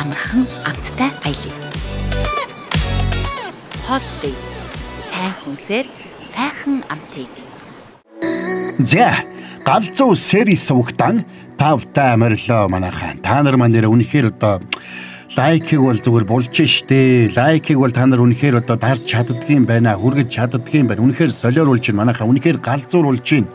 Амархан амттай аялъя. Холли. Сайн хүнсээр сайхан амтыг. За, галзуу series сувагтан тавтай морилоо манайхаа. Та нар маань нэр үнэхээр одоо лайкийг бол зүгээр булж штэ. Лайкийг бол та нар үнэхээр одоо дарж чаддгийм байна, хүргэж чаддгийм байна. Үнэхээр солиоруулж байна манайхаа. Үнэхээр галзууруулж байна.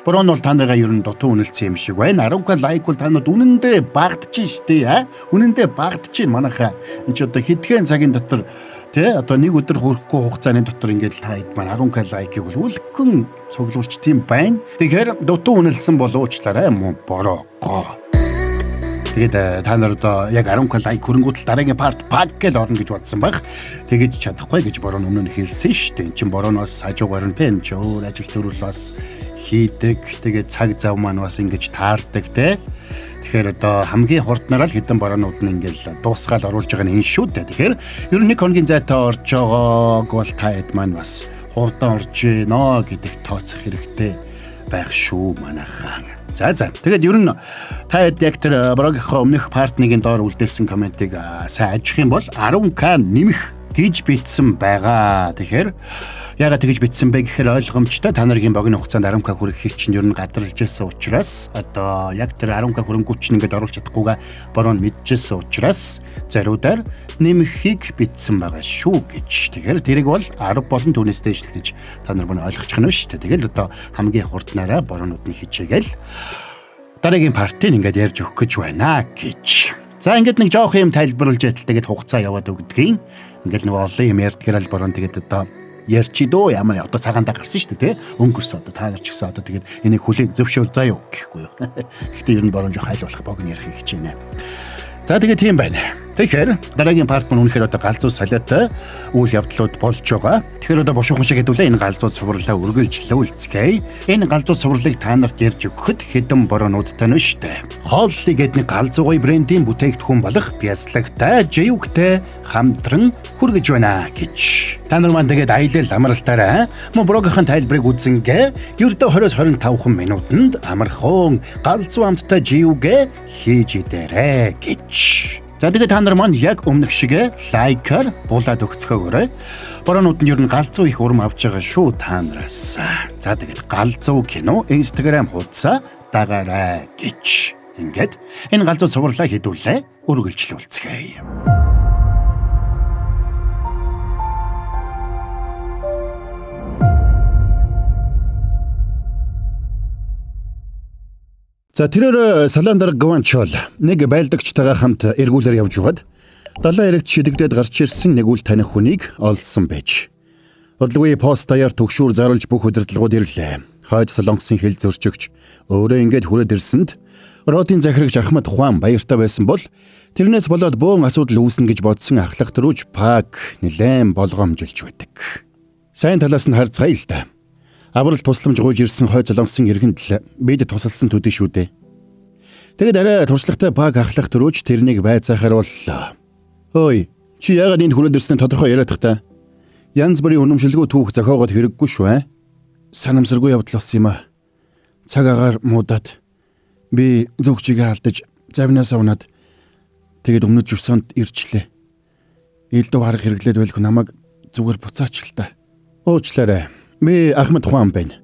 Борон бол та наргаа ер нь дутуу үнэлсэн юм шиг байна. 10к лайк бол та нарт үнэндээ багтж штэ, аа. Үнэндээ багтж байна манайхаа. Энд чи одоо хэдхэн цагийн дотор тэ одоо нэг өдөр хүрэхгүй хугацааны дотор ингээд та хэд маань 10к лайкийг бол үлгэн цуглуулч тийм байна. Тэгэхээр дутуу үнэлсэн бол уучлаарай мөн бороогоо. Тэгээд та нар одоо яг 10к лайк хөрөнгөтөл дараагийн part пак гэж орно гэж бодсон байх. Тэгэж чадахгүй гэж борон өмнө нь хэлсэн шүү дээ. Энд чин борон бас хажуугаар нь тэ энэ ч өөр ажил төрөл бас хийдэг. Тэгээд цаг зав маань бас ингэж таардаг тэ. Тэгэхээр одоо хамгийн хурднараа л хэдэн бороонууд нь ингээл дуусгаал оруулж байгаа нь энэ шүү дээ. Тэгэхээр ер нь нэг хоногийн зайтай орж байгааг бол та хэд маань бас хурдан орж гинэ гэдэг тооцох хэрэгтэй байх шүү манайхаа. За. Тэгээд ер нь та хэд яг тэр борогийнхоо өмнөх партнерийн доор үлдээсэн комментиг сайн ажих юм бол 10к нэмэх гэж бичсэн байгаа. Тэгэхээр ягаад тэгж бичсэн бэ гэхээр ойлгомжтой. Та нарын богино хугацаанд 10к хүрэхийг чинь ер нь гадарлаж байсан учраас одоо яг тэр 10к хөрөнгөч чинь ингээд оруулж чадахгүйгээ бороо мэдчихсэн учраас зариудаар нэмэхийг бичсэн байгаа шүү гэж. Тэгэхээр тэрийг бол 10 болон түүнээс дээш л гэж та нар мөн ойлгочих нь шүү дээ. Тэгэл одоо хамгийн хурднараа бороонууд нь хичээгээл дараагийн партийг ингээд ярьж өгөх гэж байна гэж. За ингээд нэг жоох юм тайлбарлаж ятал тэгээд хугацаа яваад өгдгийн. Ингээд нөгөө олон юм ярьдгаар л борон тэгээд одоо ярьчи дөө ямар одоо цагаандаа гарсан шүү дээ тий. Өнгөрсөн одоо та нар ч гэсэн одоо тэгээд энийг хүлээн зөвшөөр заа юу гэхгүй юу. Гэхдээ ер нь борон жоох айл болох богино ярихыг хичээнэ. За тэгээд тийм байна. Тэгэхээр дараагийн парт мөн үнэхээр одоо галзуу солиотой үйл явдлууд болж байгаа. Тэгэхээр одоо бушуухан шиг хэдүүлээ энэ галзуу цувралаа үргэлжлүүлцгээе. Энэ галзуу цувралыг та нарт ярьж өгөхөд хэдэн бороонуудтай нь шүү дээ. Холли гэдэг нэг галзуу гоё брендийн бүтээгдэхүүн болох бяслагтай, живгтэй хамтран хүргэж байна гэж. Та нар маань тэгээд аялал амралтаараа мөн брогийнхэн тайлбарыг үзэнгээ ердөө 20-25 минутанд амархан галзуу амттай живгээ хийж идээрэй гэж. За тэгээд та нар маань яг өмнөх шигэ лайкаар буулаад өгцгөөгөөрэй. Бороонууд нь ер нь галзуу их урам авч байгаа шүү та нараас. За тэгээд галзуу кино Instagram хуудасаа дагаарай гэж. Ингээд энэ галзуу цувралаа хэдүүлээ үргэлжлүүлцгээе. За тэрээр Салаан дарга Гванчол нэг байлдагчтайгаа хамт эргүүлэр явж байгаад далайн эрэгт шидэгдээд гарч ирсэн нэг үл таних хүнийг олсон байж. Бодлогын пост даяар түгшүүр зарлж бүх удирдлагууд ирлээ. Хойд Солонгосын хил зөрчигч өөрөө ингээд хүрээд ирсэнд ротын захирагч Ахмад Хуан баяртай байсан бол тэрнээс болоод бөөн асуудал үүснэ гэж бодсон ахлах төрүүж Пак нэлээн болгоомжилж байдаг. Сайн талаас нь харцгаая л да. Аврал тусламж гуйж ирсэн хойд Солонгосын иргэнд л бид тусалсан төдий шүү дээ. Тэгэд арай туршлагатай Пак ахлах төрүүж тэрнийг байцаахаар боллоо. Ой, чи яагаад энд хүрээд ирсэн тодорхой яриадах та? Янз бүрийн үнэмшилгүй түүх зохиогоод хэрэггүй шүү ээ. Санамсаргүй явдал болсон юм аа. Цаг агаар муудаад би зүгчигээ алдаж завнаасаа унаад тэгээд өмнөд журсонд ирчлээ. Элдв харах хэрэглээд байлгүй намайг зүгээр буцаач л та. Уучлаарай. Би Ахмад Хуан байна.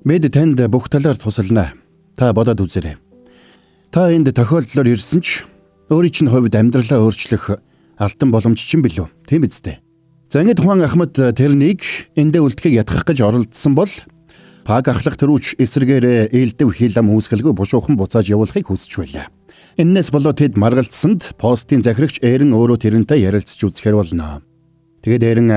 Бид танд бүх талаар тусална. Та бодоод үзээрэй. Та энд тохиолдлоор ирсэн ч өөрийн чинь хувьд амьдралаа өөрчлөх алтан боломж чинь билүү? Тийм биз дээ. За ингээд Хуан Ахмад тэрнийг эндээ үлдэхийг ятгах гэж оролдсон бол Пак ахлах төрүүч эсрэгээрээ элдв хил ам үүсгэлгүй бушуухан буцааж явуулахыг хүсэж байлаа. Эннээс болоод тэд маргалдсанд постын захирагч Эрен өөрөө тэрнтэй ярилцж үзэхээр болно. Тэгээд Эрен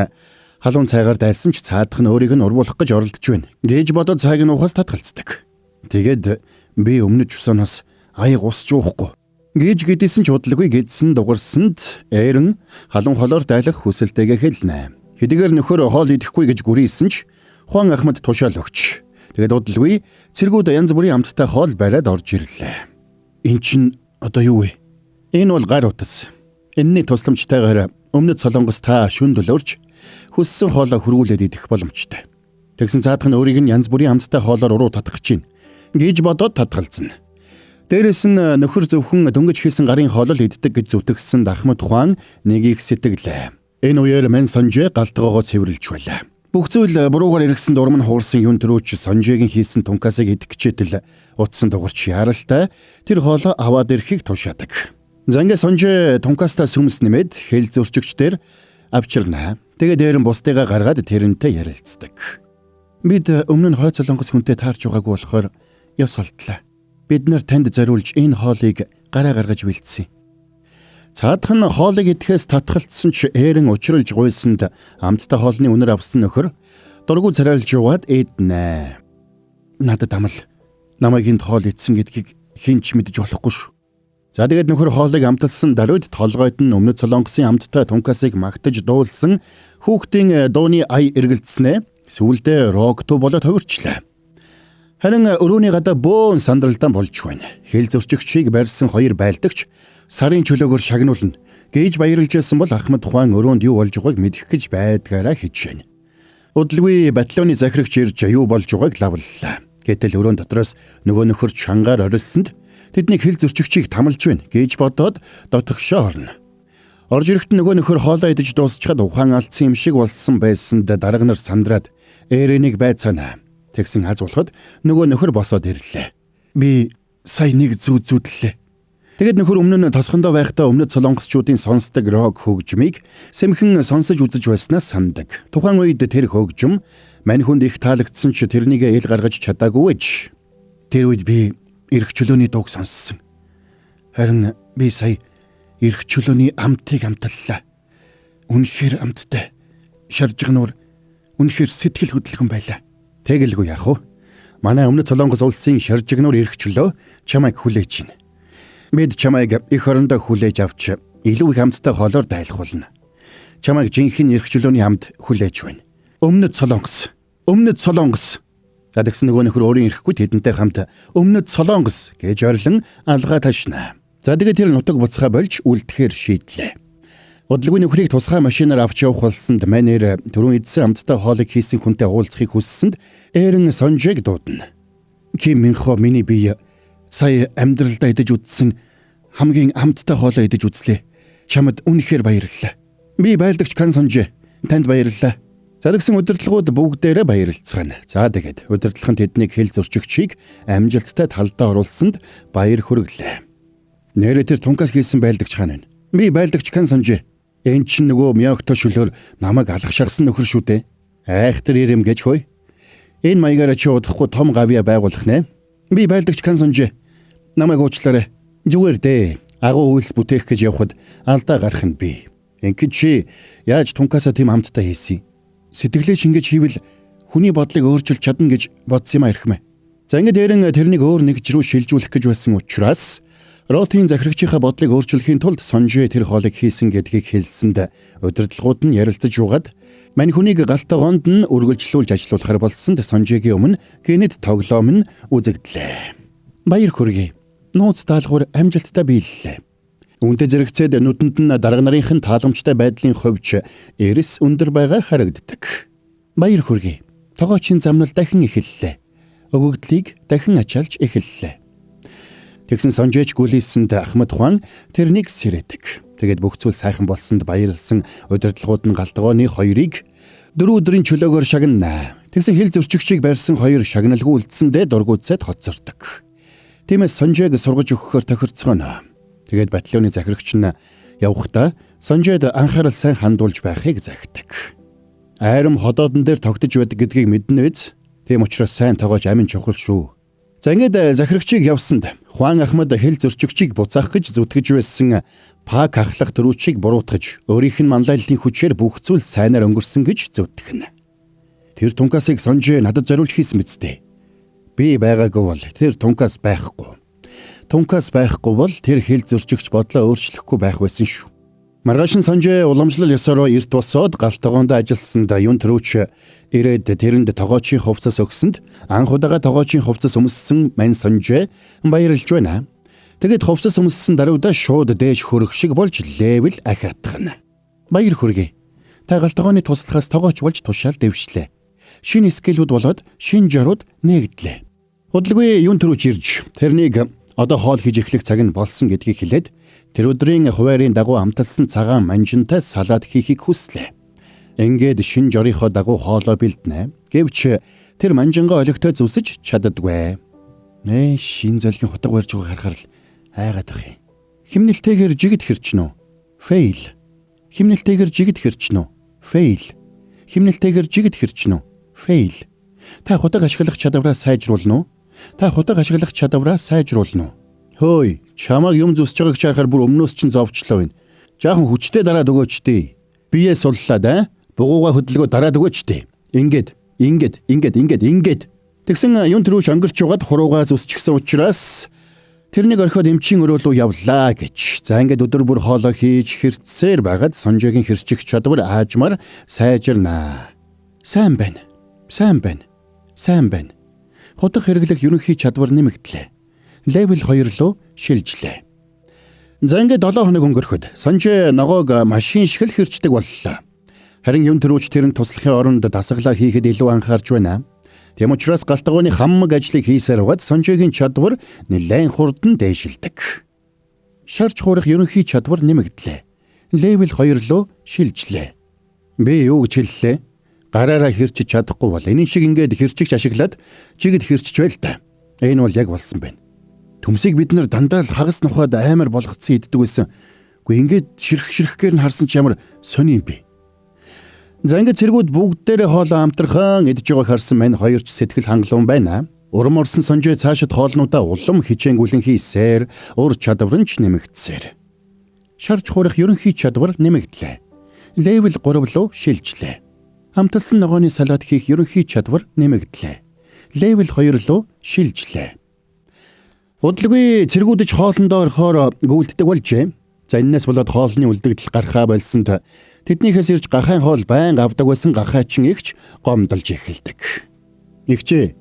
халуун цайгаар дайлсан ч цаадах нь өөрийг нь урвуулах гэж оролдож байна гэж бодоод цайг нь уухаас татгалздаг. Тэгээд би өмнөд жусаанаас аяг усч уухгүй гэж гэдээсэн ч удалгүй гэдсэн дугарсанд Эрен халуун холоор дайлах хүсэлтэйгээ хэлнэ. Хэдийгээр нөхөр хоол идэхгүй гэж гүрийсэн ч Хуан Ахмад тушаал өгч. Тэгээд удалгүй цэргүүд янз бүрийн амттай хоол бариад орж ирлээ. Эн чинь одоо юу вэ? Энэ бол гар утас. Энэний тусламжтайгаар өмнөд Солонгос та шүн төлөөрч хүссэн хоолоо хөргүүлээд идэх боломжтой. Тэгсэн цаадах нь өөрийг нь янз бүрийн амттай хоолоор уруу татах гэж байна гэж бодоод татгалзна. Дээрэс нь нөхөр зөвхөн дөнгөж хийсэн гарын хоолол иддэг гэж зүтгэсэн Ахмад Хуан нэгийг сэтгэлээ. Энэ үеэр мэн Сонжээ галтгоогоо цэвэрлж байлаа. Бүх зүйл буруугаар эргэсэн дурм нь хуурсан юун төрөөч Сонжээгийн хийсэн тункасыг идэх гэжээтэл утсан дугарч яралтай тэр хоолоо аваад ирэхийг тушаадаг. За ингээ Сонжээ тункастаа сүмс нэмээд хэл зөрчигчдэр авчирна. Тэгээ дээр нь бусдыгаа гаргаад тэрнтэй ярилцдаг. Бид өмнө нь хойд солонгос хүнтэй таарч байгаагүй болохоор ёс олдлоо. Бид нар танд зориулж энэ хоолыг гараа гаргаж бэлдсэн. Цаадах нь хоолыг идэхээс татгалцсан ч ээрэн учралж гуйсанд амттай хоолны үнэр авсан нөхөр дургу царайлж яваад эднэ. Надад амл. Намайг энд хоол идсэн гэдгийг хэн ч мэдэж болохгүй шүү. За тэгээд нөхөр хоолыг амталсан даруйд толгойд нь өмнөд солонгосын амттай тункасыг магтаж дуулсан хүүхдийн дууны ая эргэлдснээ сүүлдээ рок туу болоод хувирчлаа. Харин өрөөний гадаа бөөн сандралдаан болж байна. Хэл зөрчигчийг барьсан хоёр байлдагч сарын чөлөөгөөр шагнуулна гэж баярлж байсан бол Ахмад Хуан өрөөнд юу болж байгааг мэдэх гэж байдгаараа хичээнэ. Удалгүй батальоны захирагч ирж юу болж байгааг лавллаа. Гэтэл өрөөн дотроос нөгөө нөхөр чангаар орилсонд тэднийг хэл зөрчигчийг тамалж байна гэж бодоод дотгошоо орно. Орж ирэхэд нөгөө нөхөр хоолоо идэж дуусчаад ухаан алдсан юм шиг болсон байсанд дарга нар сандраад ээрэнийг байцаана. Тэгсэн аз болоход нөгөө нөхөр босоод ирлээ. Би сая нэг зүүд зүүдлээ. Тэгэд нөхөр өмнө нь тосгондоо байхдаа өмнөд солонгосчуудын сонсдог рок хөгжмийг сэмхэн сонсож үзэж байснаас сандаг. Тухайн үед тэр хөгжим мань хүнд их таалагдсан ч тэрнийг ил гаргаж чадаагүй гэж. Тэр үед би эрх чөлөөний дууг сонссон. Харин би сая эрх чөлөөний амтыг амтлаа. Үнэхээр амттай. Шаржигнуур үнэхээр сэтгэл хөдлөхөн байлаа. Тэгэлгүй яах вэ? Манай өмнөд солонгос улсын шаржигнуур эрх чөлөө чамайг хүлээж байна. Бид чамайг эх орондоо хүлээж авч илүү их амттай хоолоор дайлахулна. Чамайг жинхэнэ эрх чөлөөний амт хүлээж байна. Өмнөд солонгос. Өмнөд солонгос. Тэгсэн нөгөө нөхөр өөрийн эрэхгүй тэдэнтэй хамт өмнөд солонгос гэж орилон алгаа ташна. За тэгээд тэр нутаг буцхаа болж үлдэхээр шийдлээ. Удалгүй нөхрийг тусгай машинаар авч явах болсонд манер түрүүн идсэн амттай хоолыг хийсэн хүнтэй уулзахыг хүссэнд ээрэн Сонжээг дуудана. Ким Минхо миний бие сая амьдралдаа идэж үзсэн хамгийн амттай хоолоо идэж үзлээ. Чамд үнэхээр баярлалаа. Би байлдагч Кан Сонжэ танд баярлалаа. Залгсан удирдлагууд бүгдээрээ баярлцгаана. За тэгээд удирдлага нь тэднийг хэл зөрчигчийг амжилттай талдаа оруулсанд баяр хүргэлээ. Нэрээ тэр тункас хийсэн байлдагч хаана вэ? Би байлдагч Кан Сонжэ. Энэ чинь нөгөө мёгто шүлөөр намайг алах шахсан нөхөр шүү дээ. Айхтар ирэм гэж хөөе. Энэ маягаараа чи удахгүй том гавья байгуулах нэ. Би байлдагч Кан Сонжэ. Намайг уучлаарай. Зүгээр дээ. Агуу үйлс бүтээх гэж явхад алдаа гарах нь би. Ингээд чи яаж тункасаа тийм амттай хийсэн? Сэтгэлээ шингэж хийвэл хүний бодлыг өөрчилж чадна гэж бодсон юм а эрхмээ. За ингээд дээрэн тэрнийг өөр нэг рүү шилжүүлэх гэж байсан учраас ротын захирагчийнхаа бодлыг өөрчлөхийн тулд Сонжээ тэр хоолыг хийсэн гэдгийг хэлсэнд удирдлагууд нь ярилцаж юугаад мань хүнийг галтгоонд нь үргэлжлүүлж ажилуулахар болсонд Сонжээгийн өмнө гэнэт тоглоом нь үзэгдлээ. Баяр хүргэе. Нууц даалгавар амжилттай биеллээ. Үүнтэй зэрэгцээд нүдэнд нь дарга нарын тааламжтай байдлын хувьч эрс өндөр байгаа харагддаг. Баяр хүргэе. Тогоочийн замнал дахин эхэллээ. Өгөгдлийг дахин ачаалж эхэллээ. Тэгсэн Сонжээч гүлийсэнд Ахмад Хуан тэрнийг сэрээдэг. Тэгээд бүх зүйл сайхан болсонд баярлсан удирдлагууд нь галтгооны хоёрыг 4 өдрийн чөлөөгөөр шагнана. Тэгсэн хэл зөрчигчийг барьсан хоёр шагналгүй үлдсэндээ дургуутсад хоцордог. Тиймээс Сонжээг сургаж өгөхөөр тохирцгооно. Тэгээд батальоны захирагч нь явахдаа Сонжээд анхаарал сайн хандуулж байхыг захидаг. Айрам ходоодон дээр тогтож байдаг гэдгийг мэднэ биз? Тийм учраас сайн тогоож амин чухал шүү. За ингээд захирагчийг явсанд Хуан Ахмад хэл зөрчигчийг буцаах гэж зүтгэж байсан Пак ахлах төрүүчийг буруутгаж өөрийнх нь манлайллын хүчээр бүх зүйл сайнаар өнгөрсөн гэж зүтгэнэ. Тэр тункасыг Сонжээ надад зориулж хийсэн биз дээ. Би байгаагүй бол тэр тункас байхгүй. Тункас байхгүй бол тэр хэл зөрчигч бодлоо өөрчлөхгүй байх байсан шүү. Маргааш нь Сонжээ уламжлал ёсороо эрт босоод галтгоонд ажилласанд юун төрүүч ирээд тэрэнд тогоочийн хувцас өгсөнд анх удаага тогоочийн хувцас өмссөн мань Сонжээ баярлж байна. Тэгээд хувцас өмссөн даруйдаа шууд дээш хөрөх шиг болж левел ахиатгана. Баяр хүргэе. Та галтгооны туслахаас тогооч болж тушаал дэвшлээ. Шинэ скиллүүд болоод шинэ жарууд нээгдлээ. Удалгүй юун төрүүч ирж тэрнийг Одоо хоол хийж эхлэх цаг нь болсон гэдгийг хэлээд тэр өдрийн хуваарийн дагуу амталсан цагаан манжинтай салат хийхийг хүслээ. Ингээд шин жорийнхоо дагуу хоолоо бэлднэ. Гэвч тэр манжингаа олигтой зүсэж чаддаггүй. Шин зөлгийн хутга барьж байгааг харахаар л айгаад ах юм. Химнэлтэйгээр жигд хэрчнэ үү? Fail. Химнэлтэйгээр жигд хэрчнэ үү? Fail. Химнэлтэйгээр жигд хэрчнэ үү? Fail. Та хутга ашиглах чадвараа сайжруулна уу? Та хутга ашиглах чадвараа сайжруулна уу? Хөөй, чамайг юм зүсэж байгааг чи харахаар бүр өмнөөс чинь зовчлоо байна. Жаахан хүчтэй дараад өгөөч дээ. Бие суллаад аа, бугууга хөдөлгөө дараад өгөөч дээ. Ингээд, ингээд, ингээд, ингээд, ингээд. Тэгсэн юун төрүүч өнгөрч жугаад хуруугаа зүсчихсэн учраас тэрнийг орхиод эмчийн өрөө рүү явлаа гэж. За ингээд өдөр бүр хоолоо хийж хэрцсээр байгаад Сонжогийн хэрчих чадвар аажмаар сайжирнаа. Сайн байна. Сайн байна. Сайн байна. Хутга хэрэглэх ерөнхий чадвар нэмэгдлээ. Левел 2 руу шилжлээ. За ингээд 7 хоног өнгөрөхөд Сонжоо ногоог машин шиг л хэрчдэг боллоо. Харин юм төрүүч тэрэнд туслахын оронд дасгалаа хийхэд илүү анхаарч байна. Тийм учраас галтгооны хамаг ажлыг хийсээр байгаад Сонжоогийн чадвар нэлээд хурдан дээшилдэг. Шарж хуурах ерөнхий чадвар нэмэгдлээ. Левел 2 руу шилжлээ. Би юу гэж хэллээ? Гараараа хэрчиж чадахгүй бол энэ шиг ингээд хэрчигч ашиглаад чигэд хэрчиж байл та. Энэ бол яг болсон байна. Төмсийг бид нэр дандаа л хагас нухад амар болгоцсон иддэг байсан. Гэхдээ ингээд ширх ширхгээр нь харсан чи ямар сони юм бэ? За ингээд цэргүүд бүгдээрээ хоолоо амтрхан идж байгааг харсан мань хоёр ч сэтгэл хангалуун байна. Урам орсон Сонжоо цаашид хоолнуудаа улам хичээнгүлэн хийсээр ур чадвар нь ч нэмэгдсээр. Шарж хуурах ерөнхий чадвар нэмэгдлээ. Левел 3 руу шилжлээ. Амталсан ногооны салат хийх ерөнхий чадвар нэмэгдлээ. Левел 2 руу шилжлээ. Удалгүй цэргүүдэж хоолндоо орохоор гүйлддэг болжээ. За энэс болоод хоолны үлдэгдэл гарахаа болсонд тэднийхээс ирж гахайн хоол байнга авдаг байсан гахайчин ихч гомдолж эхэлдэг. Игчээ,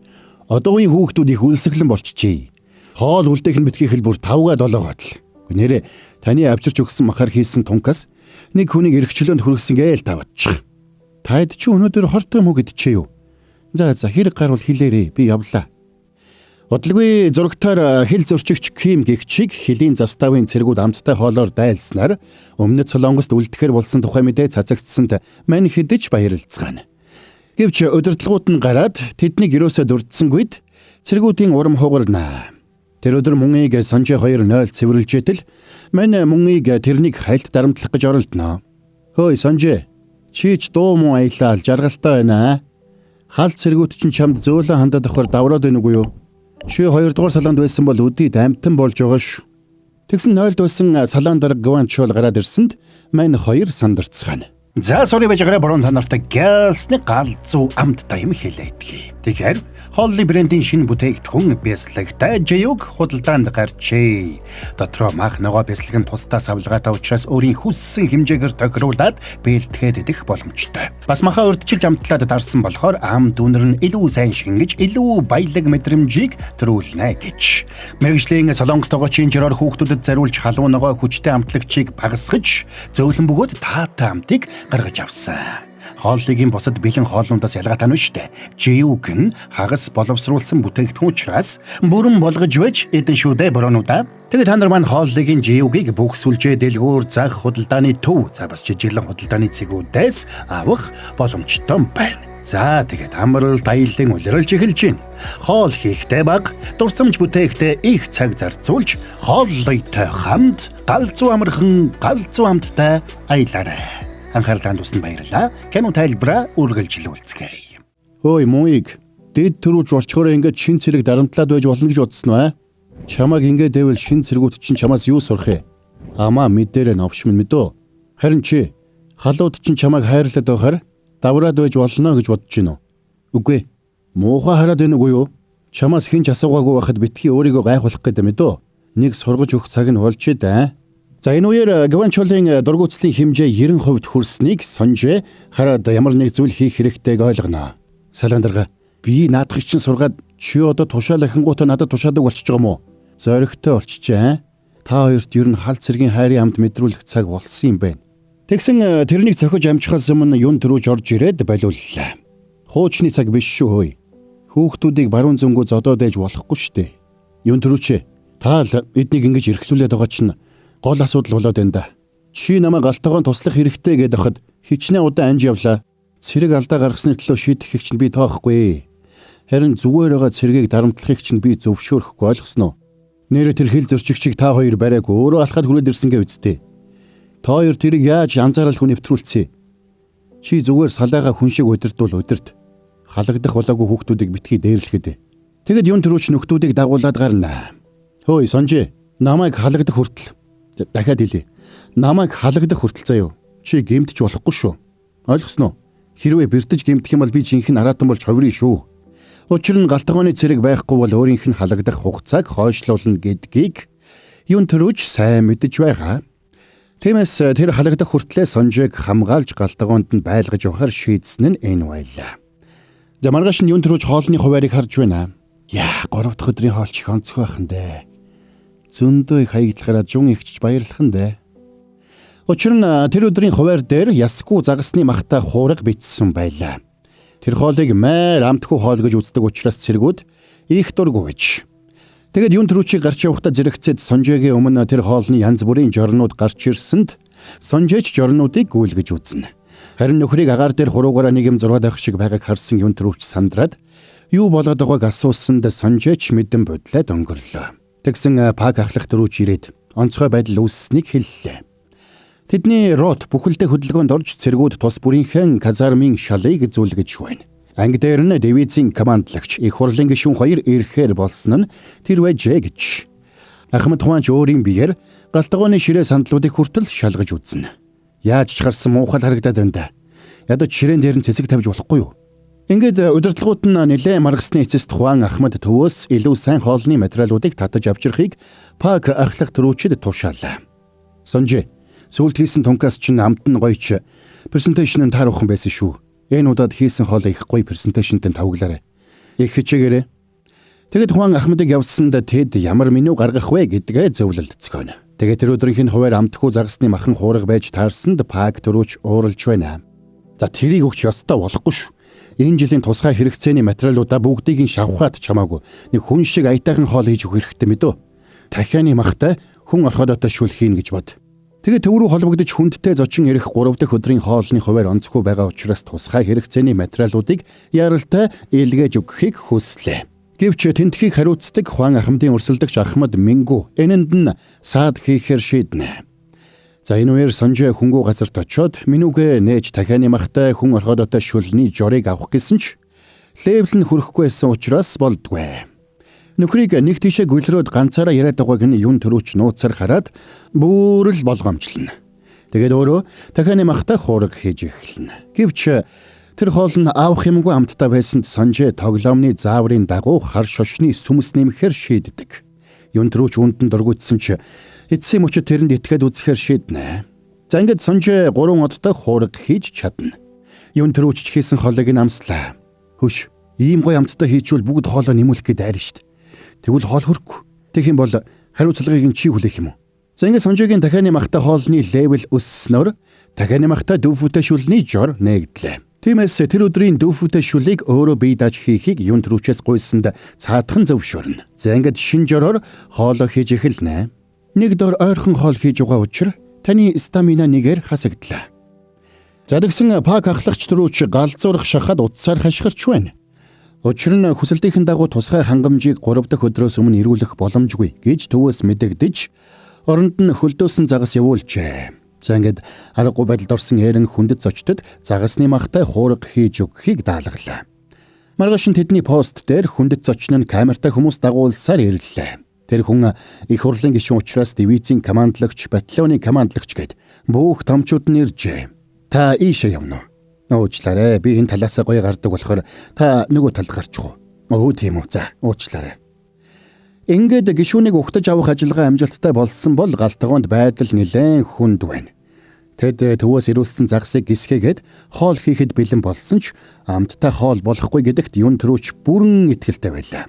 одоогийн хүүхдүүд их үлсгэлэн болчихжээ. Хоол үлдээх нь битгий хэл бүр 5-гаа 7-гаад л. Нэрээ таны авчирч өгсөн махаар хийсэн тункас нэг хүнийг эрх чөлөөнд хүргэсэн гээл тавьчих. Таад чи өнөөдөр хортой мө гэдчихээ юу? За хэрэг гарвал хэлээрээ, би явлаа. Удалгүй зурагтаар хэл зөрчигч Ким гэгчийг хөлийн заставын цэргүүд амттай хоолоор дайлснаар өмнөд Солонгост үлдэхээр болсон тухай мэдээ цацагдсанд мань хэдэж баярлцгаана. Гэвч удирдлагууд нь гараад тэднийг ерөөсөө дурдсангүйд цэргүүдийн урам хугарнаа. Тэр өдөр мөнгийг Сонжоо 2-0 цэвэрлж идэл мань мөнгийг тэрнийг хайлт дарамтлах гэж оролдоно. Хөөй Сонжоо, чи ч дуу муу аялал жаргалтай байна. Халт цэргүүд чинь чамд зөөлөн хандаад авахар давраад байна үгүй юу? Чи 2 дугаар салаанд байсан бол өдийд амтан болж байгаа шүү. Тэгсэн 0-д байсан салаан дарга Гванчол гараад ирсэнд мань хоёр сандарцгаана. За сорри байж байгаарай, борон та нартай гэлсний галзуу амттай юм хэлээдгий. Тэгэхээр хоолны брендийн шинэ бүтээгдэхүүн бяслагтай жаюг худалдаанд гарчээ. Дотроо мах ногоо бяцлаг нь тусдаа савлгаатай учраас өөрийн хүссэн хэмжээгээр тохируулаад бэлтгээд идэх боломжтой. Бас махаа урьдчилж амтлаад дарсан болохоор ам дүнэр нь илүү сайн шингэж, илүү баялаг мэдрэмжийг төрүүлнэ гэж. Мэргэжлийн Солонгос тогоочийн жироор хүүхдүүдэд зориулж халуун ногоо хүчтэй амтлагчийг багасгаж, зөөлөн бөгөөд таатай амтыг гаргаж авсан. Хооллыгийн бусад бэлэн хоолнуудаас ялгаатай нь шүү дээ. Жиюг нь хагас боловсруулсан бүтээгдэхүүн учраас бүрэн болгож байж эдэн шүү дээ броонуудаа. Тэгээд та нар маань хооллыгийн жиюгийг бүх сүлжээ, дэлгүүр, зах, худалдааны төв, за бас жижиглэн худалдааны цэгүүдээс авах боломжтой байна. За тэгээд амралт аяллаа улиралж эхэлж байна. Хоол хийхдээ баг, дурсамж бүтээхдээ их цаг зарцуулж, хооллойтой хамт галзуу амархан, галзуу амттай аялаарай. Анхаарлаа хандуулсанд баярлалаа. Кино тайлбараа үргэлжлүүлцгээе. Хөөй мууиг, дээд төрүүлж болчхоороо ингээд шин цэрэг дарамтлаад байж болно гэж бодсон уу аа? Чамайг ингээд дэвэл шин цэргүүд чинь чамаас юу сурах вэ? Амаа мэдэрээ новш минь мэдөө. Харин чи халууд чинь чамайг хайрлаад байхаар давраад байж болно гэж бодож гин үү? Үгүй. Муухай хараад байна үгүй юу? Чамаас хэн ч асуугаагүй байхад битгий өөрийгөө гайхуулах гэдэг мэдөө. Нэг сургаж өгөх цаг нь болчээ дээ. За энэ үеэр Гванчолын дургуутслын хэмжээ 90% хүрснийг Сонжээ хараад ямар нэг зүйл хийх хэрэгтэйг ойлгоно. Салаан дарга, би наадахыг чинь сургаад чи одоо тушаал ахингуудаа надад тушаадаг болчихж байгаа юм уу? Зоригтой болчихжээ. Та хоёрт ер нь хал цэргийн хайрын амт мэдрүүлэх цаг болсон юм байна. Тэгсэн тэрнийг цохиж амжихаас өмнө юун төрүүж орж ирээд болиуллаа. Хуучны цаг биш шүү хөөе. Хүүхдүүдийг баруун зөнгөө зодоод ээж болохгүй шүү дээ. Юун төрүүч, Та л эднийг ингэж эрхлүүлээд байгаа чинь гол асуудал болоод байна да. Чи намайг галтгоон туслах хэрэгтэй гэдээ хахад хичнээн удаан анж явлаа. Цэрэг алдаа гаргасны төлөө шийдэхийг чинь би тоохгүй. Харин зүгээр байгаа цэргийг дарамтлахыг чинь би зөвшөөрөхгүй, ойлгосноо. Нэрэ тэр хил зөрчигчийг та хоёр бариаг өөрөө алхаад хүрээд ирсэн гэ үсттэй. Та хоёр тэрийг яаж анзааралгүй нэвтрүүлсэн? Чи зүгээр салаага хүн шиг удирдвал удирд. Халагдах болоогүй хүүхдүүдийг битгий дээрлэхэд. Тэгэд юун төрүүч нөхдүүдийг дагуулад гарна. Хөөе Сонжи, намайг халагдах хүртэл. Дахиад хэлье. Намайг халагдах хүртэл заяо. Чи гэмтэж болохгүй шүү. Ойлгосноо? Хэрвээ бэртэж гэмтэх юм бол би жинхэнэ араатан болж ховрё шүү. Учир нь галтгооны цэрэг байхгүй бол өөрийнх нь халагдах хугацааг хойшлуулна гэдгийг юун төрүүч сайн мэдэж байгаа. Тиймээс тэр халагдах хүртлээ Сонжийг хамгаалж галтгоонд нь байлгаж явахар шийдсэн нь энэ байлаа. За маргааш нь юун төрүүч хоолны хуваарийг харж байна. Яа, 3 дахь өдрийн хоол чих онцгой байхан дээ. Зөндөө их хаягдлахаараа жун ихчж баярлах нь дээ. Учир нь тэр өдрийн хуваар дээр ясгүй загасны махтай хуураг бичсэн байлаа. Тэр хоолыг майр амтгүй хоол гэж үздэг учраас цэргүүд их дургүй гэж. Тэгэд юун төрүүчийг гарч явахдаа зэрэгцээд Сонжэгийн өмнө тэр хоолны янз бүрийн жорнууд гарч ирсэнд Сонжээч жорнуудыг гүйлгэж үзнэ. Харин нөхрийг агаар дээр хуруугаараа нэг юм зураад авах шиг байгааг харсан юун төрүүч сандраад юу болоод байгааг асуусанд Сонжээч мэдэн бодлоод өнгөрлөө. Тэгсэн пак ахлах төрүүч ирээд онцгой байдал үүссэнийг хэллээ. Тэдний рот бүхэлдээ хөдөлгөөнд орж цэргүүд тус бүрийнхээ казармын шалыг зүлгэж байна. Анги дээр нь дивизийн командлагч их хурлын гишүүн хоёр ирэхээр болсон нь тэр байжээ гэж. Ахмад хуанч өөрийн биеэр галтгооны ширээ сандлуудыг хүртэл шалгаж үзнэ. Яаж ч харсан муухай харагдаад байна да. Ядаж ширээн дээр нь цэцэг тавьж болохгүй юу? Ингээд удирдлагууд нь нэлээд маргасны эцэст Хуан Ахмад төвөөс илүү сайн хоолны материалуудыг татаж авчрахыг пак ахлах төрүүчд тушаалаа. Сонжи, сүүлд хийсэн тункаас чинь амт нь гоёч презентацийн нь тааруухан байсан шүү. Энэ удаад хийсэн хоол их гоё презентацийнтэй тавглаарай. Их хичээгээрэй. Тэгэд Хуан Ахмадыг явсанд тэд ямар меню гаргах вэ гэдгээ зөвлөлд зөхиөнө. Тэгээд тэр өдрийнх нь хуваар амтгүй загасны махан хуурга байж таарсанд пак төрүүч ууралж байна. За тэрийг өгч ёстой болохгүй шүү. Энэ жилийн тусгай хэрэгцээний материалуудаа бүгдийг нь шавхаад чамаагүй нэг хүн шиг аятайхан хоол хийж өгөх хэрэгтэй мэдөө. Дахианы махтай хүн орхоод шүл хийн гэж бод. Тэгээд төв рүү холбогдож хүндтэй зочин ирэх 3 дахь өдрийн хоолны хуваар онцгүй байгаа учраас тусгай хэрэгцээний материалуудыг яралтай илгээж өгөхийг хүслээ. Гэвч тентхийг хариуцдаг Хуан Ахмадын өрсөлдөгч Ахмад Мингүү энэнд нь саад хийхээр шийднэ. За энэ үеэр Сонжээ хүнгүү газарт очиод менюгээ нээж дахианы махтай хүн орхоод шүлний жорыг авах гэсэн ч левел нь хүрэхгүй байсан учраас болдгүй. Нөхрийг нэг тийшээ гүлрөөд ганцаараа яриад байгааг нь юун төрүүч нууцаар хараад бүр л болгоомжлно. Тэгээд өөрөө дахианы махтай хуураг хийж эхэлнэ. Гэвч тэр хоол нь авах юмгүй амттай байсанд Сонжээ тоглоомны зааврын дагуу хар шошны сүмс нэмэхээр шийддэг. Юун төрүүч үндэнд дургуутсан ч эцсийн мөчөд тэрэнд итгээд үзэхээр шийднэ. За ингээд Сонжээ 3 одтой хуураг хийж чадна. Юун төрүүч ч хийсэн хоолыг нь амслаа. Хөш, ийм гоё амттай хийчвэл бүгд хоолоо нэмүүлэх гээд айрна штт. Тэгвэл хоол хөрөхгүй. Тэгэх юм бол хариуцлагыг нь чи хүлээх юм уу? За ингээд Сонжээгийн дахианы махтай хоолны левел өсснөөр дахианы махтай дүүфүүтэй шүлний жор нээгдлээ. Тиймээс тэр өдрийн дүүфүүтэй шүлийг өөрөө бие дааж хийхийг юун төрүүчээс гуйсанд цаатхан зөвшөөрнө. За ингээд шин жороор хоолоо хийж эхэлнэ. Нэг дор ойрхон хоол хийж байгаа учир таны стамина нэгээр хасагдлаа. За тэгсэн пак ахлагч төрүүч галзуурах шахаад утсаар хашгирч байна. Учир нь хүсэлтийн дагуу тусгай хангамжийг 3 дахь өдрөөс өмнө ирүүлэх боломжгүй гэж төвөөс мэдэгдэж оронд нь хөлдөөсөн загас явуулжээ. За ингээд аргагүй байдалд орсон Эрен хүндэт зочдод загасны махтай хуурга хийж өгөхийг даалгалаа. Маргааш нь тэдний пост дээр хүндэт зочин нь камертай хүмүүс дагуулсаар ирлээ. Тэр хүн их хурлын гишүүн учраас дивизийн командлагч, батальоны командлагч гэд бүх томчууд нь иржээ. Та ийшээ явна уу? Уучлаарай. Би энэ талаасаа гоё гардаг болохоор та нөгөө талд гарчих уу? Өө тийм үү. За, уучлаарай. Ингээд гишүүнийг угтаж авах ажиллагаа амжилттай болсон бол галтгоонд байдал нэлээд хүнд байна. Тэд төвөөс ирүүлсэн загсыг гисгээгээд хоол хийхэд бэлэн болсон ч амттай хоол болохгүй гэдэгт юун төрүүч бүрэн итгэлтэй байлаа.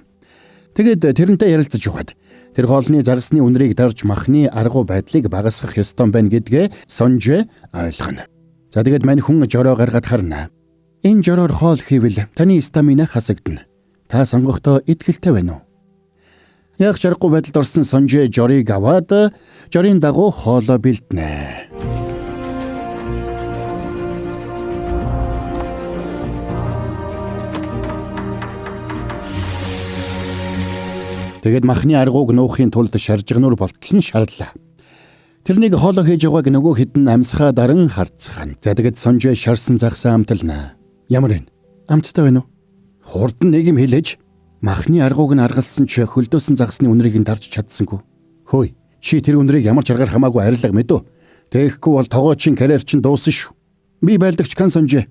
Тэгээд тэрнтэй ярилцаж явхад тэр хоолны загасны үнэрийг дарж махны аргу байдлыг багасгах ёстой байна гэдгээ Сонжээ ойлгоно. За тэгээд мань хүн жороо гаргаад харна. Энэ жороор хоол хийвэл таны стамина хасагдана. Та сонгохдоо итгэлтэй байна уу? Яг чаргагүй байдалд орсон Сонжээ жорыг аваад жорын дагуу хоолоо бэлднэ. Тэгээд махны аргууг нуухын тулд шаржигнуур болтол нь шарлаа. Тэрнийг хоолоо хийж байгааг нөгөө хэдэн амьсгаа даран харцгаана. За тэгээд Сонжээ шарсан загсаа амтална. Ямар вэ? Амттай байна уу? Хурдан нэг юм хэлээж махны аргууг нь аргалсан ч хөлдөөсөн загсны үнрийг нь дарж чадсангүй. Хөөе, чи тэр үнрийг ямар ч аргаар хамаагүй арилга мэдв. Тэгэхгүй бол тогоочийн карьер чинь дуусна шүү. Би байлдагч Кан Сонжээ.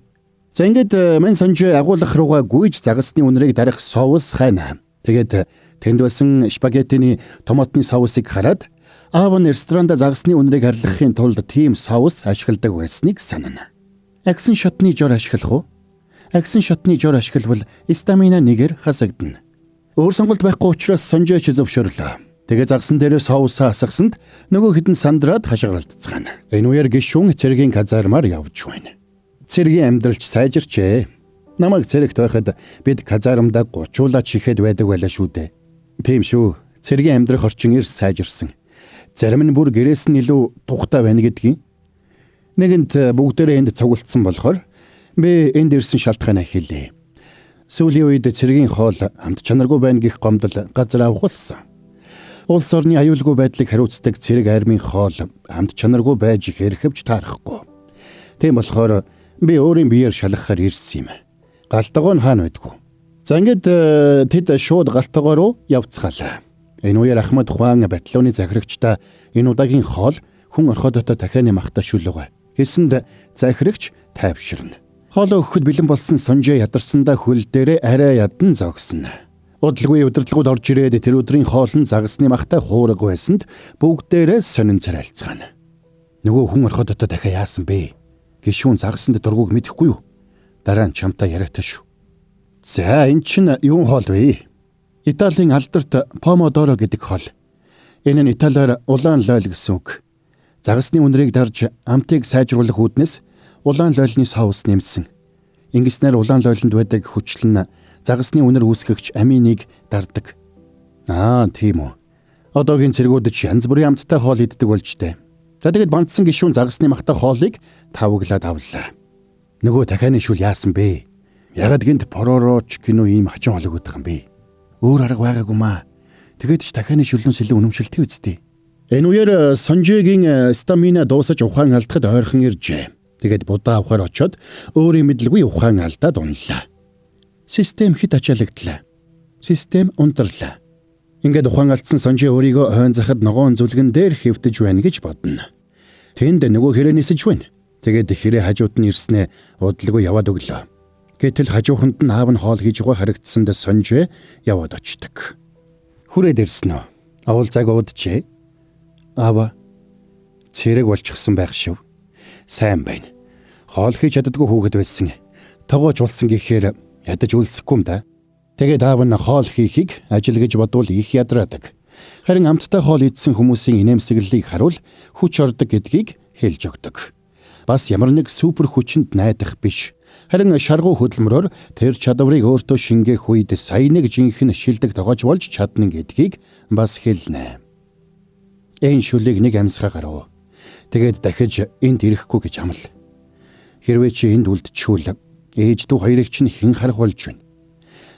За ингээд мань Сонжээ агуулгах руугаа гүйж загасны үнрийг дарах соус хайна. Тэгээд тэнд байсан спагеттиний томатны соусыг хараад аав нь ресторанда загасны үнрийг арилгахын тулд тийм соус ашигладаг байсныг санана. Агсан шатны жор ашиглах уу? Агсан шатны жор ашиглавал стамина нэгээр хасагдана. Өөр сонголт байхгүй учраас Сонжээ ч зөвшөөрлөө. Тэгээ загсан дээрээ соусаа асгасанд нөгөө хэдэн сандраад хашгиралдцгаана. Энэ үеэр гишүүн цэргийн казармаар явж байна. Цэргийн амьдралч сайжирчээ. Намайг цэрэгт байхад бид казармдаа гучуулаад чихээд байдаг байлаа шүү дээ. Тийм шүү. Цэргийн амьдрах орчин эрс сайжирсан. Зарим нь бүр гэрээс нь илүү тухтай байна гэдгийг. Нэгэнт бүгдээрээ энд цуглдсан болохоор би энд ирсэн шалтгаанаа хэлье. Сүүлийн үед цэргийн хоол амт чанаргүй байна гэх гомдол газар авахулсан. Улс орны аюулгүй байдлыг хариуцдаг цэрэг армийн хоол амт чанаргүй байж хэрхэвч таарахгүй. Тийм болохоор би өөрийн биеэр шалгахаар ирсэн юм. Галтгоо нь хаана байдгүй. За ингээд тэд шууд галтгоо руу явцгаалаа. Энэ үеэр Ахмад Хуан батальоны захирагчдаа энэ удаагийн хоол хүн орхиодтой дахианы махтай шүл байгаа. Гэсэнд захирагч тайвширна. Хоолоо өгөхөд бэлэн болсон Сонжээ ядарсандаа хөл дээрээ арай ядан зогсно. Удалгүй удирдлагууд орж ирээд тэр өдрийн хоол нь загасны махтай хуураг байсанд бүгдээрээ сонин царайлцгаана. Нөгөө хүн орхиодтой дахиад яасан бэ? Гишүүн загасанд дургуг мэдэхгүй юу? Дараа нь чамтай яриатай шүү. За эн чинь юун хоол вэ? Италийн алдарт помодоро гэдэг хоол. Энэ нь италиар улаан лойл гэсэн үг. Загасны үнрийг дарж амтыг сайжруулах үүднээс улаан лойлны соус нэмсэн. Ингэснээр улаан лойлонд байдаг хүчлэн нь загасны үнэр үүсгэгч аминыг дардаг. Аа, тийм үү. Одоогийн цэргүүд ч янз бүрийн амттай хоол иддэг болж тээ. За тэгээд бандсан гишүүн загасны махтай хоолыг тавглаад авлаа. Нөгөө дахианы шүл яасан бэ? Ягаад гинт поророоч гинүү ийм хачин хоол өгöd байгаа юм бэ? Өөр арга байгаагүй маа. Тэгээд ч дахианы шүлнээс илүү үнэмшилтэй үсттэй. Энэ үеэр Сонжигийн стамина дуусаж ухаан алдахад ойрхон иржээ. Тэгээд будаа авахар очиод өөрийн мэдлгүй ухаан алдаад унлаа. Систем хэд ачаалагдлаа. Систем унтарлаа. Ингээд ухаан алдсан Сонжи өөрийгөө хойн захад ногоон зүлгэн дээр хэвтэж байна гэж бодно. Тэнд нөгөө хэрэг нисэж байна. Тэгээд хэрэг хажууд нь ирснээ удалгүй яваад өглөө. Гэтэл хажууханд нь аав нь хоол хийж байгаа харагдсанд Сонжи яваад очдог. Хүрээд ирсэн үү? Овол цаг удажээ. Аава цэрэг болчихсон байх шив. Сайн байна. Хоол хийж чаддгүй хүүхэд байсан. Тогооч улсан гэхээр ядаж үлсэхгүй юм да. Тэгээд аав нь хоол хийхийг ажил гэж бодвол их ядраадаг. Харин амттай хоол идсэн хүмүүсийн инээмсэглэлийг харуул хүч ордог гэдгийг хэлж өгдөг. Бас ямар нэг супер хүчинд найдах биш. Харин шаргуу хөдөлмөрөөр тэр чадварыг өөртөө шингээх үед сая нэг жинхэнэ шилдэг тогооч болж чадна гэдгийг бас хэлнэ. Энэ шүлийг нэг амьсгаа гарав. Тэгээд дахиж энд ирэхгүй гэж амл. Хэрвээ чи энд үлдчихвэл ээж дүү хоёрыг чинь хэн харах болж байна.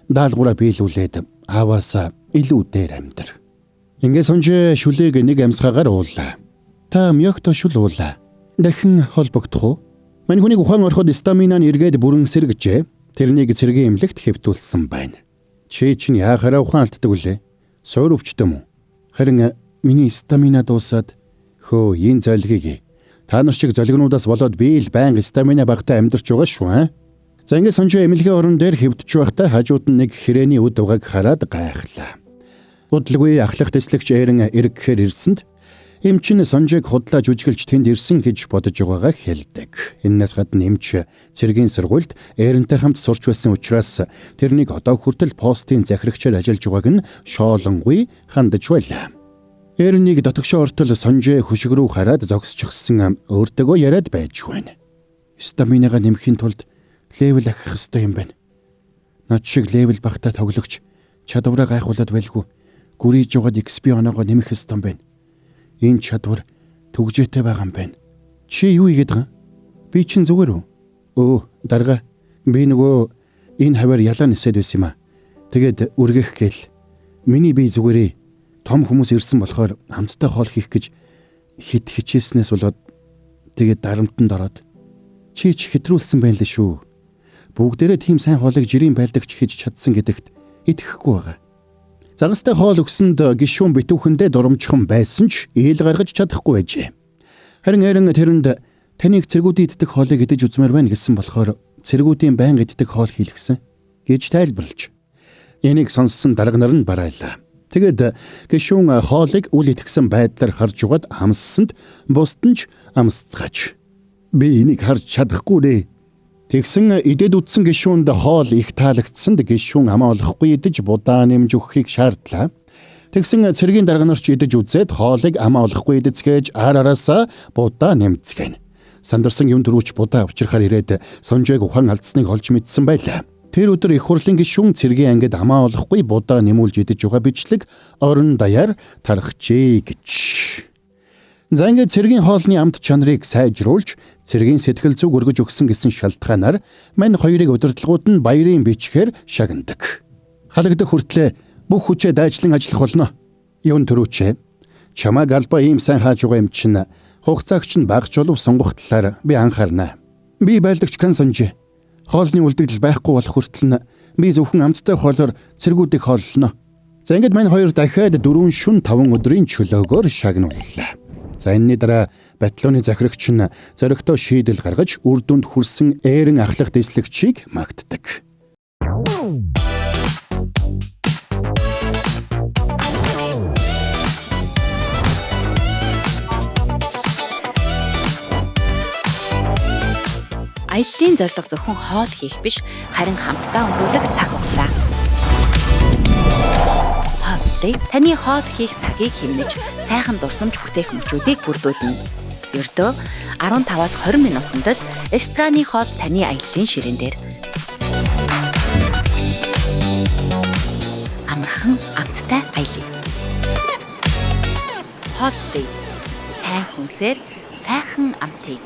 Даалгавраа биелүүлээд ааваасаа илүү дээр амьдар. Ингээд Сонжээ шүлийг нэг амьсгаагаар уулаа. Та мёгто шүл уулаа. Дахин холбогдох уу? Мань хүнийг ухаан ороход стамина нь эргээд бүрэн сэргэжээ. Тэрнийг цэргийн эмнэлэгт хэвтүүлсэн байна. Чи чинь яахаараа ухаан алддаг үлээ? Суур өвчтөм үү? Харин миний стамина дуусаад хөө энэ золгийг та нар шиг золигнуудаас болоод би л байнга стамина багтаа амьдарч байгаа шүү аа. За ингээд Сонжоо эмнэлгийн орон дээр хэвдэж байхдаа хажууд нь нэг хэрээний үд угааг хараад гайхлаа. Удалгүй ахлах тэслэгч Эрен эргэхээр ирсэнд эмч нь Сонжийг худлаа жүжиглж тэнд ирсэн гэж бодож байгаагаа хэлдэг. Эннээс гадна эмч цэргийн сургуульд Эрентэй хамт сурч байсан учраас тэрнийг одоо хүртэл постын захирагчаар ажиллаж байгааг нь шоолонгүй хандаж байлаа. Эрэнийг дотогшоо ортол Сонжээ хөшиг рүү хараад зогсчихсон өөртөөгөө яриад байж байна. Стаминага нэмэхийн тулд level ахих ёстой юм байна. Над шиг level багтаа тоглогч чадвараа гайхуулаад байлгүй. Гүрийж жогод XP оноогоо нэмэх ёстой юм байна. Энэ чадвар түгжээтэй байгаа юм байна. Чи юу хийгээд байгаа? Би чинь зүгээр үү? Өө, дарга. Би нөгөө энэ хавар ялаа нисээд байсан юм аа. Тэгээд үргэх гээл. Миний бие зүгээрээ том хүмүүс ирсэн болохоор хамтдаа хоол хийх гэж хит хичээснээс болоод тэгээд дарамтанд ороод чи ч хэтрүүлсэн байх л шүү. Бүгдээрээ тийм сайн хоолыг жирийн байлдагч хийж чадсан гэдэгт итгэхгүй байгаа. Загастай хоол өгсөнд гишүүн битүүхэндээ дурамжхан байсан ч ийл гаргаж чадахгүй байжээ. Харин эрен тэрэнд таныг цэргүүдийн иддэг хоолыг идэж үзмээр байна гэсэн болохоор цэргүүдийн байнга иддэг хоол хийлгсэн гэж тайлбарлаж. Энийг сонссон дарга нар нь барайлаа. Тэгээд гишүүн хоолыг үл итгэсэн байдлаар харж угаад амссанд бусд нь ч амсцгааж. Би энийг харж чадахгүй дээ. Тэгсэн идэд үтсэн гишүүнд хоол их таалагдсанд гишүүн амаа олохгүй идэж будаа нэмж өгөхийг шаардлаа. Тэгсэн цэргийн дарга нар ч идэж үзээд хоолыг амаа олохгүй идэцгээж ар араасаа будаа нэмцгэн. Сандарсан юм төрүүч будаа авчирхаар ирээд Сонжойг ухаан алдсныг олж мэдсэн байлаа. Тэр өдөр их хурлын гишүүн цэргийн ангид амаа олохгүй будаа нэмүүлж идэж байгаа бичлэг орон даяар тархжээ гэж. За ингээд цэргийн хоолны амт чанарыг сайжруулж цэргийн сэтгэл зүг өргөж өгсөн гэсэн шалтгаанаар мань хоёрыг удирдлагууд нь баярын бичгээр шагнадаг. Халагдах хүртлээ бүх хүчээ дайчлан ажиллах болно. Юун төрүүчээ. Чамааг албаа ийм сайн хааж байгаа юм чинь хугацаагч нь багч болов сонгох талаар би анхаарна. Би байлдагч Кан Сонжи. Хоолны үлдэгдэл байхгүй болох хүртэл нь би зөвхөн амттай хоолоор цэргүүдийг хооллоно. За ингээд мань хоёр дахиад 4 шүн 5 өдрийн чөлөөгөөр шагнууллаа. За энэний дараа батальоны захирагч нь зоригтой шийдэл гаргаж үр дүнд хүрсэн ээрэн ахлах дэслэгчийг магтдаг. Аяллаа зорилго зөвхөн хоол хийх биш, харин хамтдаа өнгөрүүлэх цаг хугацаа. Хооллыг таны хоол хийх цагийг хэмнэж, сайхан дурсамж бүтээх мөчүүдийг бүрдүүлнэ. Ердөө 15-аас 20 минутанд л рестораны хоол таны аяллаа ширээн дээр. Амархан амттай аялъя. Хооллыг сайн хүнсээр сайхан амтыг.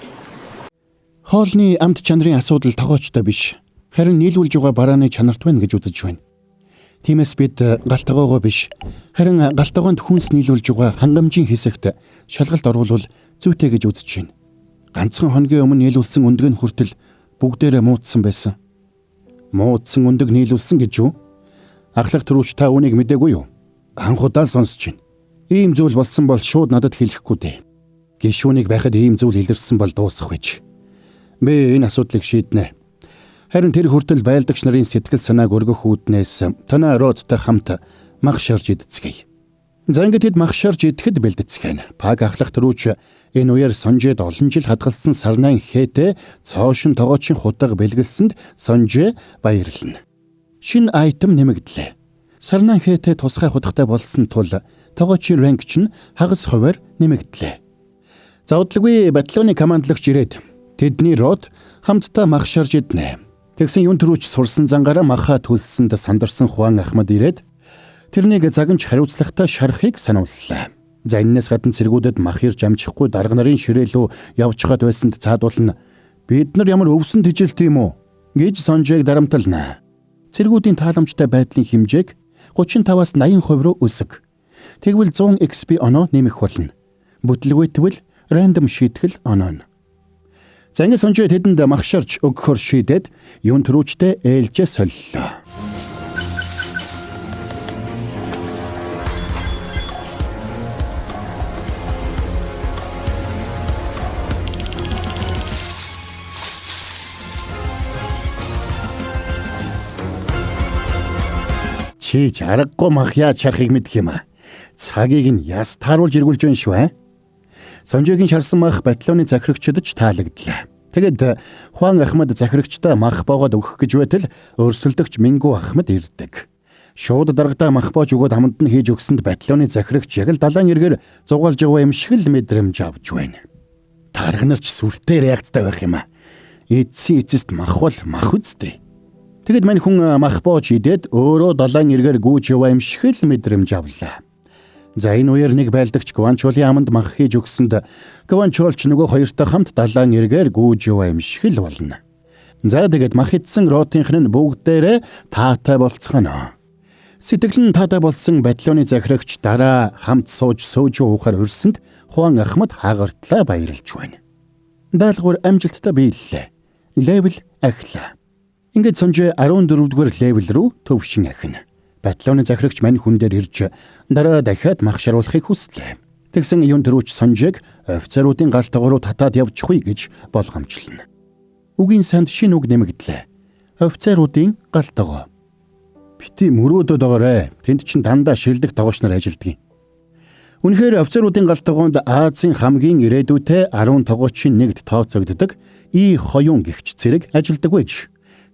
Хоолны амт чанарын асуудал тогоочтой биш. Харин нийлүүлж байгаа барааны чанарт байна гэж үзэж байна. Тиймээс бид гал тогоогоо биш, харин гал тогоонд хүнс нийлүүлж байгаа хангамжийн хэсэгт шалгалт оруулвал зүйтэй гэж үзэж байна. Ганцхан хоногийн өмнө нийлүүлсэн өндөг нь хүртэл бүгдээрээ муудсан байсан. Муудсан өндөг нийлүүлсэн гэж юу? Ахлах төрүүч та үүнийг мдээгүй юу? Анх удаа сонсож байна. Ийм зүйл болсон бол шууд надад хэлэхгүй дээ. Гишүүнийг байхад ийм зүйл илэрсэн бол дуусах байж. Би энэ асуудлыг шийднэ. Харин тэр хүртэл байлдагч нарын сэтгэл санааг өргөх үүднээс танай родтой хамт мах шарж идцгээе. За ингээд тэд мах шарж идэхэд бэлдэцгээнэ. Паг ахлах төрүүч энэ үеэр Сонжид олон жил хадгалсан сарнайн хээтэй цоошин тогоочин хутга бэлгэлсэнд Сонжи баярлна. Шинэ айтем нэмэгдлээ. Сарнайн хээтэй тусгай хутгатай болсон тул тогоочийн ранг чинь хагас хувиар нэмэгдлээ. За удалгүй батальоны командлагч ирээд тэдний рот хамтдаа мах шарж иднэ. Тэгсэн юун төрүүч сурсан зангаараа маха төлсөнд сандарсан Хуан Ахмад ирээд тэрнийг загинч хариуцлагатай шарахыг санууллаа. За энэнээс гадна цэргүүдэд мах ирж амжихгүй дарга нарын ширээлүү явчихад байсанд цаадуулна. Бид нар ямар өвсөн тэжилт юм уу гэж Сонжийг дарамтлана. Цэргүүдийн тааламжтай байдлын хэмжээг 35-аас 80% руу өсөг. Тэгвэл 100 XP оноо нэмэх болно. Бүтлгүйтгэвэл рандом шийтгэл онооно. За ингэ Сонжой тэдэнд мах шарж өгөхөөр шийдээд юун төрүүчтэй ээлжээ солилоо. Чи жаргагүй мах яаж шарахыг мэдэх юм аа. Цагийг нь яс тааруулж эргүүлж байна шүү аа. Сонжойгийн шарсан мах батальоны захирагчид ч таалагдлаа. Тэгэд Хуан Ахмад захирагчдаа мах боогод өгөх гэж байтал өрсөлдөгч Мингүү Ахмад ирдэг. Шууд дарагдаа мах боож өгөөд аманд нь хийж өгсөнд батальоны захирагч яг л далайн эргээр зугаалж яваа юм шиг л мэдрэмж авч байна. Тарга нар ч сүртэй реакцтай байх юм аа. Эцсийн эцэст мах бол мах үсттэй. Тэгэд мань хүн мах бооч идээд өөрөө далайн эргээр гүйж яваа юм шиг л мэдрэмж авлаа. За энэ үеэр нэг байлдагч Гванчолын аманд мах хийж өгсөнд Гванчолч нөгөө хоёртой хамт далайн эргээр гүйж яваа юм шиг л болно. За тэгээд мах идсэн ротынх нь бүгдээрээ таатай болцгоно. Сэтгэл нь таатай болсон батальоны захирагч дараа хамт сууж сөөжөө уухаар урьсанд Хуан Ахмад хагартлаа баярлж байна. Даалгавар амжилттай биеллээ. Level ахлаа. Ингээд Сонжээ 14-р level рүү төвшин ахина. Батальоны захирагч мань хүн дээр ирж дараа дахиад мах шаруулахыг хүслээ. Тэгсэн юун төрүүч Сонжээг офицеруудын гал тогоо руу татаад явчихъя гэж болгоомжлно. Үгийн санд шинэ үг нэмэгдлээ. Офицеруудын гал тогоо. Бити мөрөөдөд байгаарэ. Тэнд чинь дандаа шилдэг тогооч нар ажилдгийг. Үнэхээр офицеруудын гал тогоонд Азийн хамгийн ирээдүйтэй 10 тогоочийн нэгд тооцогддог И Хоюн гэгч цэрэг ажилдаг байж.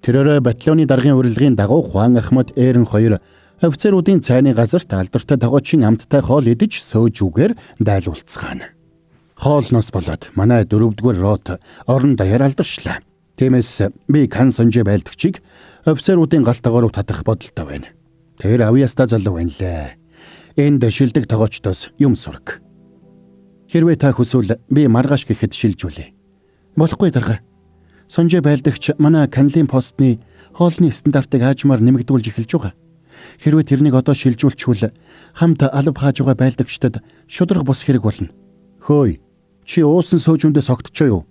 Тэрээр батальоны даргын урилгын дагуу Хуан Ахмад Эрен хоёр офицеруудын цайны газарт алдартай тогоочийн амттай хоол идэж сөөжүүгээр дайлуулцгаана. Хоолноос болоод манай 4-р рот орон даяар алдаршлаа. Тиймээс би Кан Сонжээ байлдагчийг офицеруудын гал тогоо руу татах бодолтой байна. Тэр авьяастай залуу байна лээ. Энд шилдэг тогоочдоос юм сураг. Хэрвээ та хүсвэл би маргааш гэхэд шилжүүлье. Болохгүй дарга. Сонжээ байлдагч манай Канлын постны хоолны стандартыг аажмаар нэмэгдүүлж эхэлж байгаа. Хэрвээ тэрнийг одоо шилжүүлчихвэл хамт алба хааж байгаа байлдагчдад шударга бус хэрэг болно. Хөөй, чи уусан сөөжүндээ согтчихоо юу?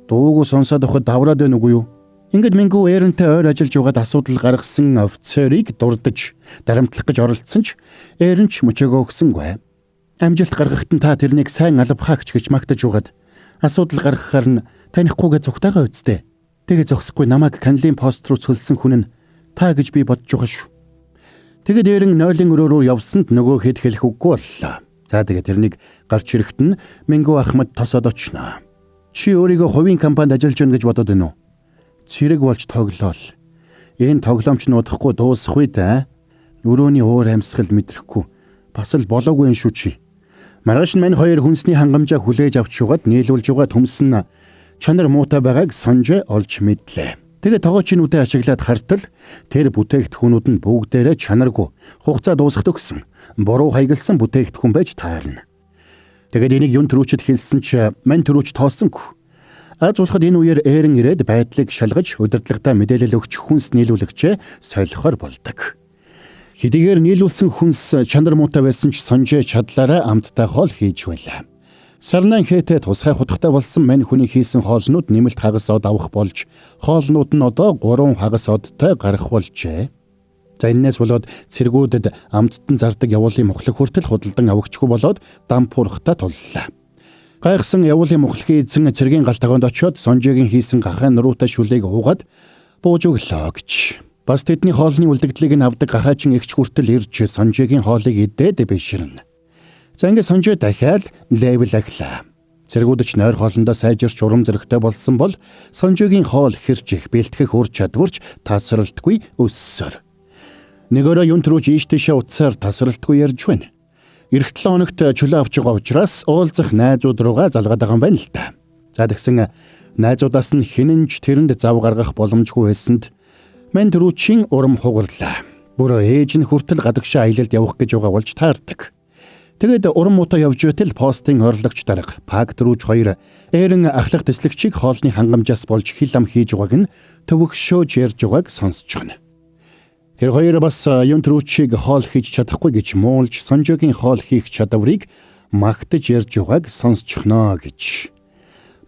Дуугүй сонсоод явахад давраад байна үгүй юу? Ингээд Мингүү Эрентэй ойр ажиллаж байгаад асуудал гаргасан офицерыг дурдж дарамтлах гэж оролдсон ч Эрен ч мөчөөгөө өгсөнгүй. Амжилт гаргахад нь та тэрнийг сайн албахаагч гэж магтаж байгаад асуудал гаргахаар нь танихгүйгээ зүгтайгаа үсттэй. Тэгээ зогсохгүй намайг Канлын пост руу цөлсөн хүн нь та гэж би бодож байгаа шүү. Тэгэд Эрен нойлын өрөө рүү явсанд нөгөө хэд хэлэх үггүй боллоо. За тэгээ тэрнийг гарч ирэхэд нь Мингүү Ахмад тосоод очно. Чи өөрийгөө хувийн компанид ажиллаж байна гэж бодоод байна уу? Цэрэг болж тоглоол. Энэ тоглоомч нь удахгүй дуусах үед өрөөний уур амьсгал мэдрэхгүй. Бас л болоогүй юм шүү чи. Маргааш нь мань хоёр хүнсний хангамжаа хүлээж авч шугаад нийлүүлж байгаа төмс нь чанар муутай байгааг Сонжээ олж мэдлээ. Тэгээ тогоочнуудыг ашиглаад хартал тэр бүтээгдэхүүнүүд нь бүгдээрээ чанаргүй хугацаа дуусах төгсөн. Буруу хаягласан бүтээгдэхүүн байж таарна. Тэгээд энийг юун төрүүчд хэлсэн ч мань төрүүч тоосонгүй. Аз улахад энэ үеэр Эрен ирээд байдлыг шалгаж удирдлагадаа мэдээлэл өгч хүнс нийлүүлэгчээ солихоор болдог. Хэдийгээр нийлүүлсэн хүнс чанар муутай байсан ч Сонжээ чадлаараа амттай хоол хийж байлаа. Сарнайн хээтэй тусгай хутгатай болсон мань хүний хийсэн хоолнууд нэмэлт хагас од авах болж хоолнууд нь одоо 3 хагас одтой гарах болжээ. За энээс болоод цэргүүдэд амттан зардаг явуулын мухлаг хүртэл худалдан авахчгүй болоод дампуурхтаа туллаа. Гайхсан явуулын мухлагийн эзэн цэргийн гал тогоонд очиод Сонжээгийн хийсэн гахай нуруутай шүлийг уугаад бууж өглөө гэж. Бас тэдний хоолны үлдэгдлийг нь авдаг гахайчин эгч хүртэл ирж Сонжээгийн хоолыг идээд биширнэ. За ингээд Сонжээ дахиад level ахлаа. Цэргүүд ч нойр хоолндоо сайжирч урам зоригтой болсон бол Сонжээгийн хоол хэрч их бэлтгэх ур чадварч тасралтгүй өссөөр. Нэгөөрөө юун төрүүж ийш тийшээ утсаар тасралтгүй ярьж байна. Ирэх 7 хоногт чөлөө авч байгаа учраас уулзах найзууд руугаа залгаад байгаа юм байна л та. За тэгсэн найзуудаас нь хинэн ч тэрэнд зав гаргах боломжгүй байсанд мань төрүүчийн урам хугарлаа. Бүр ээж нь хүртэл гадагшаа аялалд явах гэж байгаа болж таардаг. Тэгээд урам муутай явж байтал постын орлогч дарга Пак төрүүч хоёр Эрен ахлах тэслэгчийг хоолны хангамжаас болж хил ам хийж байгааг нь төвөгшөөж ярьж байгааг сонсож байна. Тэр хоёр бас юун төрүүчийг хоол хийж чадахгүй гэж муулж Сонжоогийн хоол хийх чадварыг магтаж ярьж байгааг сонсчихноо гэж.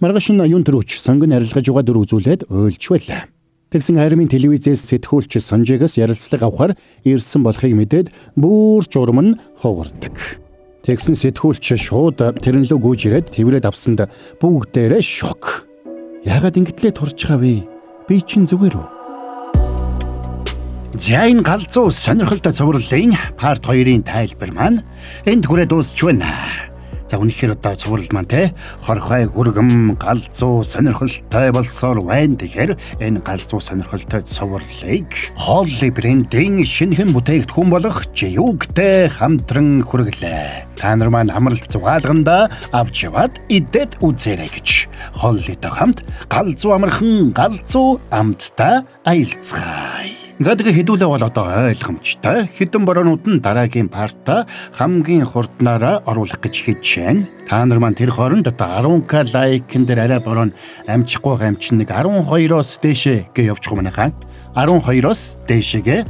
Маргааш нь юун төрүүч сонгон арилгаж байгаа дүр үзүүлээд уйлж байлаа. Тэгсэн армийн телевизээс сэтгүүлч Сонжоогоос ярилцлага авахар ирсэн болохыг мэдээд бүр журам нь хугардаг. Тэгсэн сэтгүүлч шууд тэрэн лөө гүйж ирээд тэрврээд авсанд бүгдээрээ шок. Яагаад ингэтлээ турж байгаа вэ? Би чинь зүгээр үү? За энэ галзуу сонирхолтой цувралын part 2-ын тайлбар маань энд хүрээ дуусч байна. За үнэхээр одоо цуврал маань те хорхой хүргэм галзуу сонирхолтой болсоор байна. Тэгэхээр энэ галзуу сонирхолтой цувралыг Холли брендийн шинэхэн бүтээгдэхүүн болох Жиюгтэй хамтран хүргэлээ. Та нар маань амралт зугаалгандаа авч яваад идээд үзээрэй гэж. Холлитой хамт галзуу амархан галзуу амттай аялцгаая. За тэгээ хэдүүлээ бол одоо ойлгомжтой. Хэдэн бороонууд нь дараагийн part аа хамгийн хурднаараа оруулах гэж хичээнэ. Та нар маань тэр хооронд одоо 10K like н дээр арай бороо амжихгүй байгаа юм чинь нэг 12-оос дээшээ гээ явчих юм манайхаа. 12-оос дээшээгээ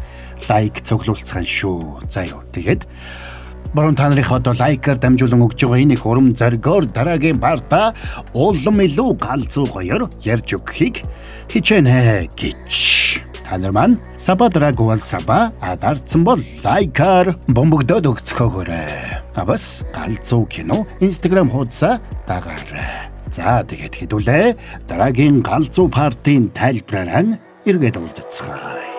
like цуглуулцгаан шүү. За юу. Тэгээд борон та нарын одоо like аар дамжуулан өгж байгаа энэ их урам зоригоор дараагийн part аа улам илүү галзуу гоёор ярьж өгөхийг хичээнэ гэж. Та нар маань sub аа дараагүй бол sub аа дарцсан бол like аар бомбогдоод өгцгөөгөөрэй. А бас галзуу кино Instagram хуудасаа дагаарай. За тэгээд хэдүүлээ дараагийн галзуу part ын тайлбараараа эргээд уулзацгаая.